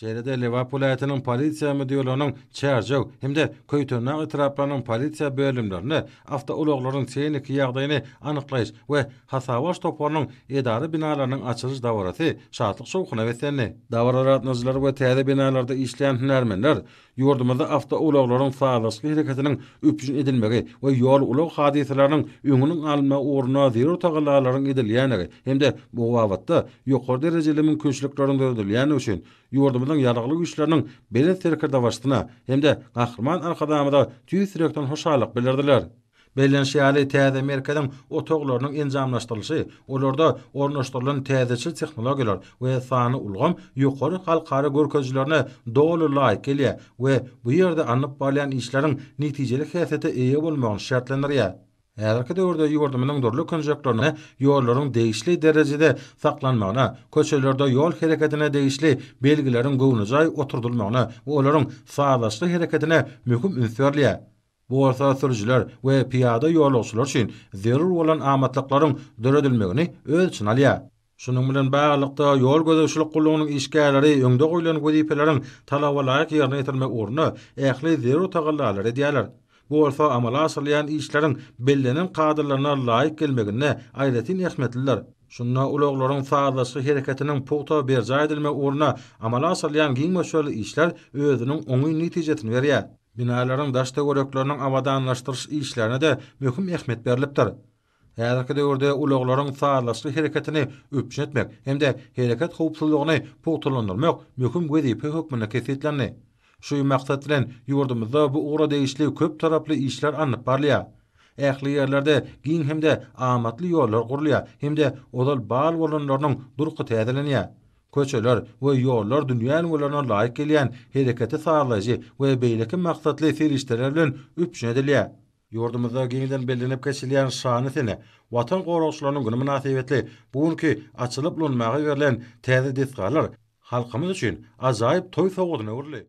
Şeýle-de Lebap welaýatynyň Polisiýa müdirliginiň Çärjew hem-de Köýtendag etraplarynyň polisiýa bölümlerinde awtoulaglaryň tehniki ýagdaýyny anyklaýyş we hasaba alyş toparynyň edara binalarynyň açylyş dabarasy şatlyk-şowhuna beslendi. Dabara gatnaşyjylar we täze binalarda işleýän hünärmenler ýurdumyzda awtoulaglaryň sazlaşykly hereketiniň üpjün edilmegi we ýol-ulag hadysalarynyň öňüniň alynmagy ugrunda zerur tagallalaryň edilýändigi hem-de bu babatda ýokary derejeli mümkinçilikleriň döredilýändigi üçin ýurdumyzyň Ýaragly Güýçleriniň Belent Serkerdebaşysyna hem-de Gahryman Arkadagymyza tüýs ýürekden hoşallyk bildirdiler. Bellenişi ýaly, täze merkeziň otaglarynyň enjamlaşdyrylyşy, olarda ornaşdyrylan täzeçil tehnologiýalar we sanly ulgam ýokary halkara görkezijilerine doly laýyk gelýär we bu ýerde alnyp barylýan işleriň netijeli häsiýete eýe bolmagyny şertlendirýär. Häzirki döwürde ýurdumyzyň dürli künjeklerinde ýollaryň degişli derejede saklanmagyna, köçelerde ýol hereketine degişli belgileriň göwnejaý oturdylmagyna we olaryň sazlaşykly hereketine möhüm üns berilýär. Bu bolsa sürüjiler we pyýada ýolagçylar üçin zerur bolan amatlyklaryň döredilmegini öz içine alýar. Şunuň bilen baglylykda, ýol gözegçilik gullugynyň işgärleri öňde goýlan wezipeleriň talabalaýyk ýerine ýetirilmegi ugrunda ähli zerur tagallalary edýärler. Bu bolsa amala aşyrylýan işleriň bellenen kadalaryna laýyk gelmeginde aýratyn ähmiýetlidir. Şunda ulaglaryň sazlaşykly hereketiniň pugta berjaý edilmegi ugrunda amala aşyrylýan giň möçberli işler özüniň oňyn netijesini berýär. Binalaryň daş-töwerekleriniň abadanlaşdyryş işlerine-de möhüm ähmiýet berlipdir. Häzirki döwürde ulaglaryň sazlaşykly hereketini üpjün etmek hem-de hereket howpsuzlygyny pugtalandyrmak möhüm wezipe hökmünde kesgitlendi. Şu maksat bilen, ýurdumyzda bu ugra degişli köptaraply işler alnyp barylýar. Ähli ýerlerde giň hem-de amatly ýollar gurulýar hem-de ozal bar bolanlarynyň durky täzelenýär. Köçeler we ýollar dünýä ülňülerine laýyk gelýän hereketi sazlaýjy we beýleki maksatly serişdeler bilen üpjün edilýär. Ýurdumyzda giňden bellenip geçilýän şanly sene, Watan goragçylarynyň güni mynasybetli bu günki açylyp ulanmaga berlen täze desgalar halkymyz üçin ajaýyp toý sowgadyna öwrüldi.